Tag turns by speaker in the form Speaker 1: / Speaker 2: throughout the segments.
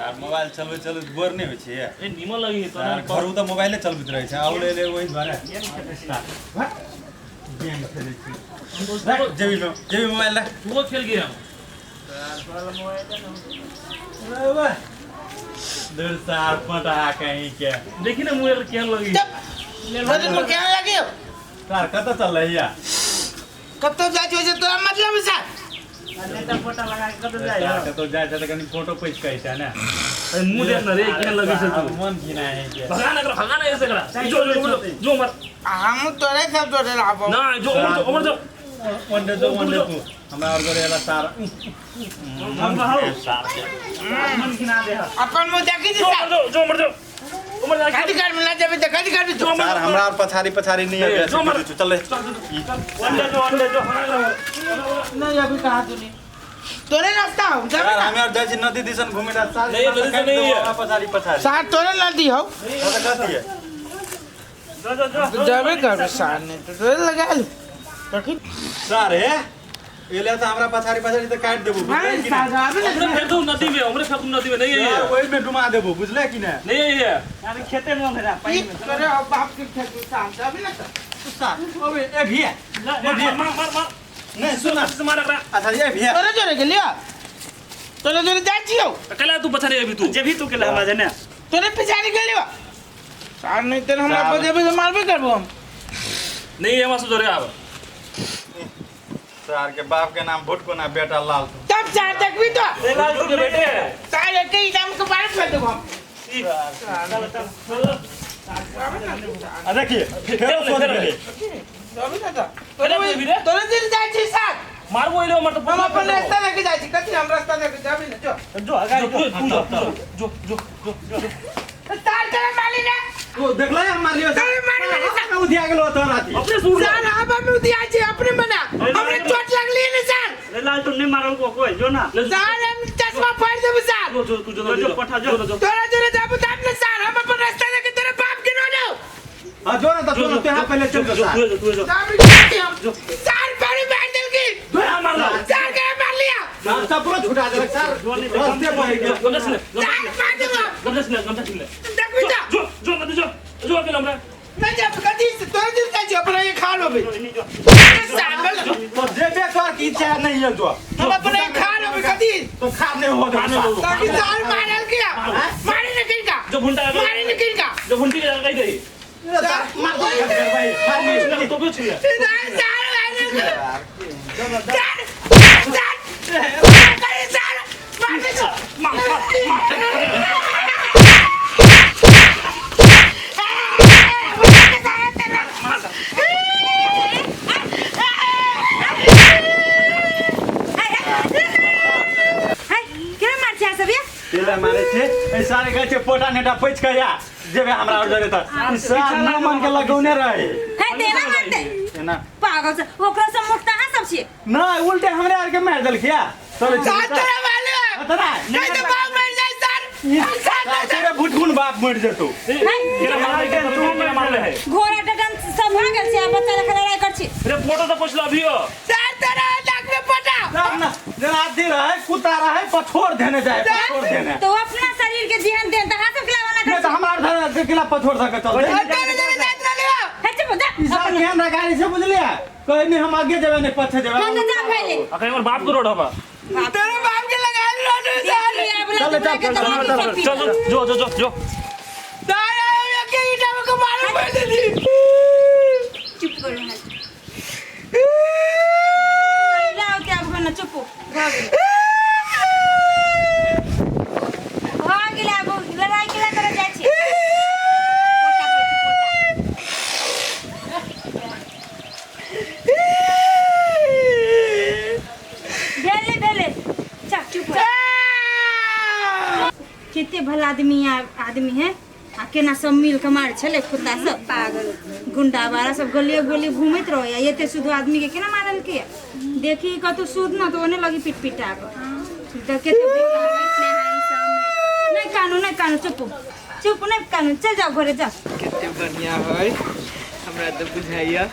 Speaker 1: सार मोबाइल चलबैत चलबैत बोर नहि होइ छै
Speaker 2: ए निमन लगी है
Speaker 1: सार
Speaker 2: तोरा।
Speaker 1: घरू तऽ मोबाइले चलबैत रहै छै आउ ले ले ओहि दुआरे गेम खेलै छी। राख, जेबीमे जेबी मोबाइल राख।
Speaker 2: तू खेल गया।
Speaker 1: दूर सार पटा कहीं के।
Speaker 2: देखी ना मुँह केहन लगी।
Speaker 3: तोरे मुँह केहन लगी?
Speaker 1: सार कतऽ चल रही है?
Speaker 3: कतौ जाइ छियै से तोरा मतलब है सार?
Speaker 1: सार कतौ जाइ छै तऽ कनि फोटो पैच के छै ने।
Speaker 2: अरे मुँह देख ना रे केहन लगी छै तू।
Speaker 1: मन घिना है के।
Speaker 2: भगा ना एकरा, भगा ना ऐसे एकरा। जो जो जो जो मर।
Speaker 3: हम तोरे सब तोरे लाबो।
Speaker 2: ना जो उमर जो उमर जो।
Speaker 1: ओन्डे जो ओन्डे तू हमरा और घरे एला सार।
Speaker 2: हम कहो।
Speaker 1: सार के
Speaker 3: अपन मुँह देखी छी
Speaker 2: जो
Speaker 3: सार?
Speaker 2: उमर जो जो उमर जो उमर जा।
Speaker 3: कथी करबी ना जेबी तऽ कथी करबी तू?
Speaker 1: सार हमरा और पछाड़ी पछाड़ी नहीं है।
Speaker 2: जो मर।
Speaker 1: चल रे।
Speaker 2: अंडे जो अंडे जो।
Speaker 3: नहीं अभी कहाँ तूने तोरे रास्ता हो जाबे
Speaker 1: सार
Speaker 3: ना।
Speaker 1: हमे और जाइ छी नदी दिसन घुमे ला सार।
Speaker 2: नहीं, नदी से नहीं है।
Speaker 1: पछाड़ी पछाड़ी
Speaker 3: सार तोरे नदी हो।
Speaker 1: कतऽ कथी है?
Speaker 2: जो जो जो।
Speaker 3: जाबे करबे सार ने तो तोरे लगा ले रखी।
Speaker 1: सार हे एले तऽ हमरा पछाड़ी पछाड़ी तऽ काटि देबो बुझले कि
Speaker 3: सार
Speaker 1: नहि?
Speaker 3: जाबे
Speaker 2: हमरे
Speaker 3: ना।
Speaker 2: फेंक दू नदी में, हमरे फेंक दू नदी में। नहीं है
Speaker 1: सार,
Speaker 2: ये।
Speaker 1: ओहि में डुमा देबो बुझले कि नहि?
Speaker 2: नहीं है ये।
Speaker 3: ई तोरे बाप के खेत सार जाबे ना।
Speaker 1: सार ओबे ए भिया।
Speaker 2: मार मार मार मार।
Speaker 1: नहीं सुन ना।
Speaker 2: मार एकरा।
Speaker 1: अच्छा ये भिया।
Speaker 3: तोरे जोरे गेलियो तोरे जोरे जाइ छियौ।
Speaker 2: केला तू पछाड़ी अभी तू।
Speaker 4: जे भी तू केला हमरा जने।
Speaker 3: तोरे पिछाड़ी गेलियो सार नहीं तेरे हमरा
Speaker 1: सार।
Speaker 3: पर जेबे तऽ मारबे करबो हम।
Speaker 2: नहीं है हमरा जोरे आब।
Speaker 1: सार के बाप के नाम भुटको ना बेटा लाल।
Speaker 3: तब सार देखबी तो
Speaker 2: लाल के बेटे।
Speaker 3: सार एक ही दाम के बारे फेंक देबो हम।
Speaker 1: आ देखिए फेरो सोच गेलै।
Speaker 3: जाबे ना तऽ तोरे तोरे जोरे जाइ छी सार।
Speaker 2: मारबो एले हमर तो।
Speaker 3: हम अपन रास्ता लेके जाइ छी कथी हम रास्ता लेके जाबे ना जो।
Speaker 2: जो अगाडि जो जो जो जो जो।
Speaker 3: सार तोरे माली ना।
Speaker 1: ओ देखलै हम मारलियो।
Speaker 3: तोरे मारी मारी सार।
Speaker 1: उधिया गेलो तोरा।
Speaker 2: अपने सुर।
Speaker 3: सार हम हम उधिया छी अपने मना हमरे चोट लगली ने सार।
Speaker 4: रे लाल तू नहीं मारल को कोई जो ना।
Speaker 3: सार हम चश्मा फाड़ देबो सार।
Speaker 2: जो जो तू जो
Speaker 4: जो पठा जो।
Speaker 2: जो
Speaker 3: तोरा जोरे जाबो तब ने सार हम अपन रास्ता लेके तोरे बाप के नो
Speaker 1: हां जो ना त जो ना तेहा पहले चल
Speaker 2: जो
Speaker 1: जो सार।
Speaker 2: जो जो जो
Speaker 3: सार भी हम सार पानी मार देलकी।
Speaker 2: तू मार ला।
Speaker 3: सार के मार लिया।
Speaker 1: सार सब पूरा छुटा देलक सार। रास्ते पर गेल।
Speaker 2: गमछा छीन ले।
Speaker 3: सार मार देबो।
Speaker 2: गमछा छीन ले, गमछा छीन ले।
Speaker 3: देखबी तो
Speaker 2: जो जो नदी जो जो अकेला हमरा।
Speaker 3: नहीं जब कथी तोरे दिल जाइ छी अपन ये खा लेबै सार बोल।
Speaker 1: तो जेबे कर की इच्छा नहीं है जो।
Speaker 3: हम अपन ये खा लेबै कथी।
Speaker 1: तो खा नहीं हो
Speaker 2: खा नहीं हो।
Speaker 3: ताकि सार मारल किया मारी ने किनका
Speaker 2: जो भुंटा
Speaker 3: मारी ने किनका
Speaker 2: जो भुंटी के लगाई दे।
Speaker 1: सार मार दे भाई मार दे।
Speaker 2: तो भी छीन ले।
Speaker 3: सार सार मारल सार सार सार मार दे।
Speaker 2: मार मार मार।
Speaker 5: है केना मार छै सब ये?
Speaker 1: तेला मारे छै ए सारे कहै छै पोटा नेटा पैच के या जेबे हमरा और जरे त ई सार ना मन के लगौने रहे।
Speaker 5: है तेना मारते
Speaker 1: एना
Speaker 5: पागल से ओकरा से मुक्त अहाँ सब छियै।
Speaker 1: ना उल्टे हमरे आर के मार देलखिया। चल
Speaker 3: सार तोरा मारले
Speaker 1: तोरा
Speaker 3: नहीं तो बाप मर जाए सार। सार
Speaker 1: तेरे भुटकुन बाप मर जेतो।
Speaker 2: केला मार ले तू केला मार ले है।
Speaker 5: घोड़ा डटन सब भऽ गेल छै आ बच्चा लखा लड़ाई कर छी।
Speaker 2: रे फोटो तो पूछ लो अभी हो।
Speaker 3: सार तोरा नाक में पटा।
Speaker 1: सार ना जेना अथी रहे कुत्ता रहे पछोर देने जाए पछोर देने।
Speaker 5: तो अपना शरीर के ध्यान देन तऽ अहाँ सब केला ओना
Speaker 1: नहीं
Speaker 5: कर
Speaker 1: तो हमरा आर धर केला पछोर सके चल।
Speaker 3: तोरे जोरे जाइत रहलियो।
Speaker 5: है चुप जा।
Speaker 1: ई सार केहन गाड़ी छै बुझलिए कहीं नहीं हम आगे जेबे नहीं पछे जेबे।
Speaker 5: हम तऽ जा भइले।
Speaker 2: अखन हमर बाप के रोड हबा।
Speaker 3: तोरे बाप के लगायल रोड सार।
Speaker 5: चल
Speaker 1: चल, चल, चल,
Speaker 2: चल जो जो जो जो।
Speaker 3: सार आयो के ईटा में को मार पड़ देली।
Speaker 5: चुप करू हाल। लाओ के आब ना चुप भऽ गेल। भऽ गेल आब लड़ाई केला करऽ जाइ छी। पोटा पोटी पोटा। भेले भेले चल चुप हो। कते भला आदमी आदमी है आ केना सब मिल के मार छलै कुत्ता सब पागल गुंडा बारा सब गलिए गली घूमैत रहे आ एते शुद्ध आदमी के केना मारलकै देखी कतौ शुद्ध न तो ओने लगी पिट पिटा कऽ तऽ कते नहीं कानू नहीं कानू चुप चुप नहीं कानू चल जाओ घरे जाओ।
Speaker 6: कते बढ़िया है हमरा तऽ बुझाइया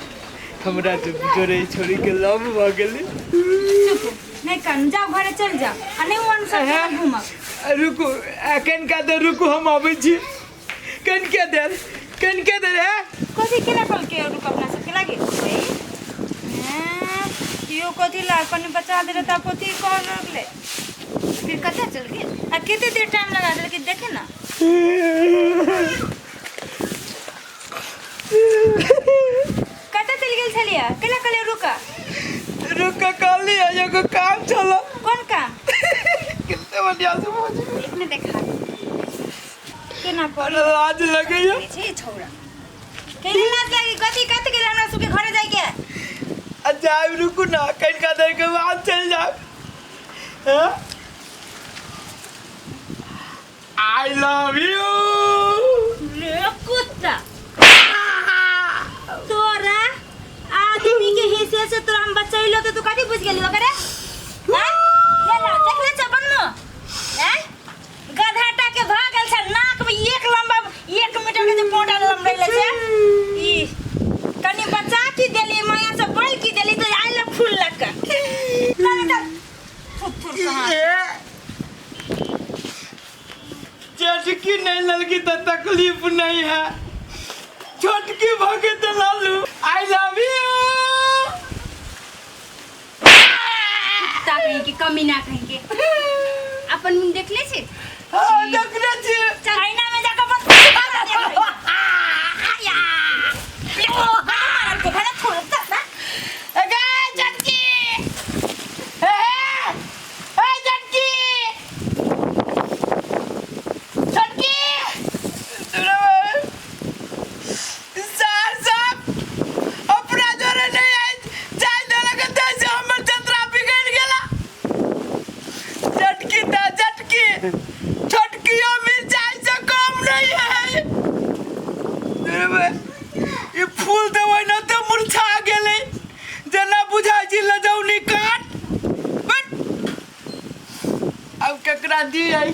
Speaker 6: हमरा तऽ जोरे छोड़ी के लव भऽ गेलै।
Speaker 5: चुप नहीं कानू जाओ घरे चल जाओ आ नहीं वन सब घूमब।
Speaker 6: रुकू कनिका देर रुकू, हम अबै छी। कनिके देर, कनिके देर है।
Speaker 5: कथी केना कहलकै रुक अपना सबके लागे? यो कथी ला कनी बचा दे त कथी कह लगले?
Speaker 7: फिर कतऽ चल गेल?
Speaker 5: आ कते देर टाइम लगा देलकै देखे ना। कतऽ चलि गेल छलियै? केना कहलियै रुक?
Speaker 6: रुक कहली, एगो काम छल।
Speaker 5: कोन काम?
Speaker 6: कितने बढ़िया से पहुंच गेल।
Speaker 7: एखने देखा।
Speaker 5: केना कर
Speaker 6: लाज लगैया
Speaker 7: छै छौड़ा।
Speaker 5: केना लाज लागी? कथी कथी गेल हमरा सबके घरे जाइके?
Speaker 6: अच्छा आब रुकू ना, कनिका देर के बाद चलि जायब। I love you.
Speaker 5: रे कुत्ता, तोरा आदमी के हिस्से से तोरा हम बचैलो तो तू कथी बुझ गेली ओकरे? हैं? ले ला, देख ले चपन में हैं, गधाटा के भागल छ, नाक में एक लंबा 1 मीटर के जे पोटा लंबैले छै। ई कनी बचा की देली, माया से बोल की देली तो आइल फूल लग के। चल चल थुथुर कहाँ।
Speaker 6: छोटकी नहीं लड़की तो तकलीफ नहीं है, छोटकी भगे तो लालू। I love you.
Speaker 7: कुत्ता कहीं के, कमीना कहीं के। अपन मुँह देखले छी?
Speaker 6: हाँ देखने छी।
Speaker 5: चाइना में जाकर बस मारल को भले थोड़ा सा।
Speaker 6: अगे छोटकी, ए ए छोटकी, छोटकी, सार साहब अपना जोरे नहीं आए चाय देलक तैसे हमर जतरा बिगड़ गेला। चटकी ता चटकी, छोटकी मिर्चाई से कम नहीं है। ये फूल तो वही तो मुरझा गेलै, जेना बुझाइ छी लजौनी काट। बट अब केकरा दियै?